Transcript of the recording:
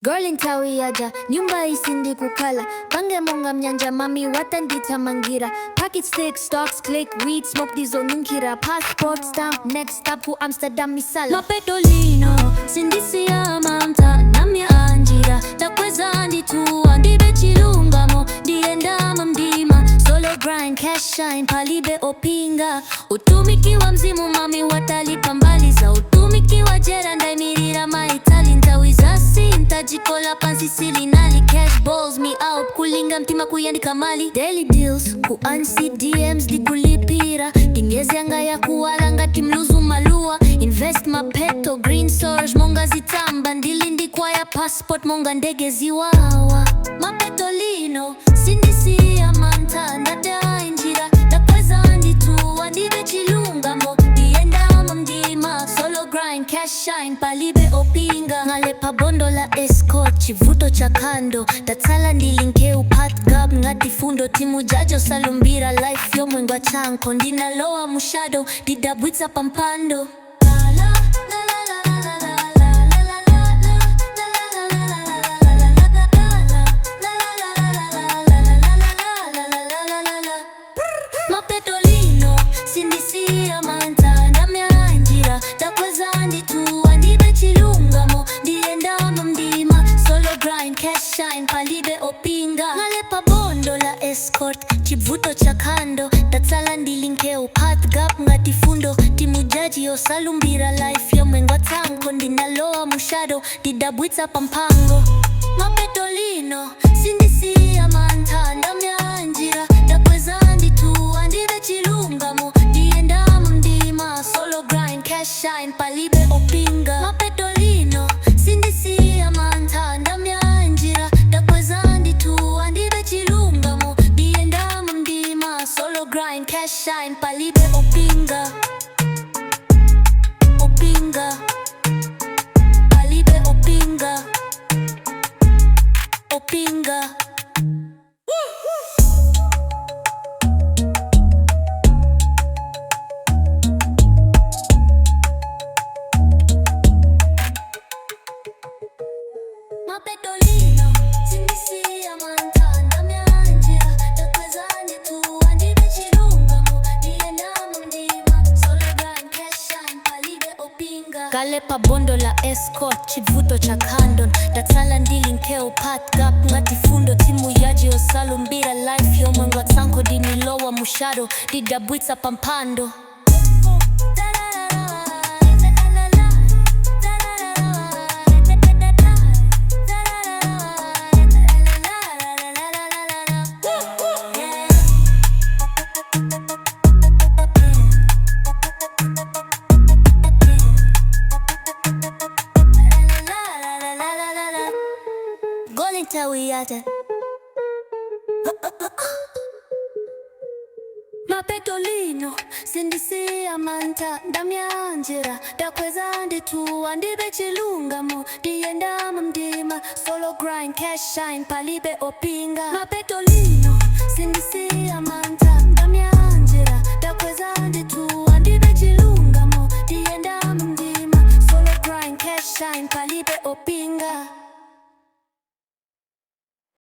Girl, nthawi yaja nyumba isindikukhala pange monga mnyanja mami watandithamangira. Pocket stick, stocks click, weed smoke, ndizonunkhira. Passport stamp, next stop ku Amsterdam misala. Mapetolino sindisiya mantha, namya anjira takweza ndituwa ndibe chilungamo ndiyendama mdima. Solo grind, cash shine, palibe opinga. Utumiki wa mzimu mami watalipa mbali za utumiki wa jera ndaimirira maitali nthawi zasinta jikola pansi silinali. Cash balls me out kulinga mtima kuyandika mali. Daily deals ku DMs ndikulipira ndingezi yanga yakuwala ngati mluzu maluwa. Invest mapeto green surge monga zitamba ndilindikwa ya passport monga ndege ziwawa. Mapetolino sindisiya mantha ndadainjira ndakweza ndituwa ndibe chilungamo ndiyendama mdima. Solo grind, cash shine, palibe opinga. Ngalepa bondo la escort chivuto cha kando tatsala ndilinkeu patgab ngati fundo timu jajo salumbira life yomwengwa chanko ndinalowa mu shadow didabwitsa pampando. La, la, la, la, la, la, la, la, la, la, la, la, la, la, la, la, la, la. Mapetolino sindisiya mantha ndamyanjira takweza ndituwa ndibe chilungamo ndiyendama mdima. Solo grind, cash shine, palibe opinga. Ngalepa bondo la escort chivuto cha kando tatsala ndilinkeu path gap ngati fundo timu jaji osalumbira life yomwengwa tsanko ndinalowa mu shadow didabwitsa pampango. Mapetolino sindisiya mantha ndamyanjira ndakweza ndituwa ndibe chilungamo ndiyendama mdima. Solo grind, cash shine, palibe opinga. Mapetolino sindisiya mantha ndamyanjira ndakweza ndituwa ndibe chilungamo ndiyendama mdima. Solo grind, cash shine, palibe opinga. Opinga, palibe opinga. Opinga. Mapetolino sindisiya mantha ndamyanjira ndakweza ndituwa ndibe chilungamo ndiyendama mdima. Solo grind, cash shine, palibe opinga. Ngalepa bondo la escort chivuto cha kandon tatsala ndilinkeu path gap ngati fundo timu yaji osalumbira life yomwengwa tsanko ndinilowa mu shadow didabwitsa pampando. Golintawiyata. Mapetolino sindisiya mantha ndamyanjira ndakweza ndituwa ndibe chilungamo ndiyendama mdima. Solo grind, cash shine, palibe opinga. Mapetolino sindisiya mantha.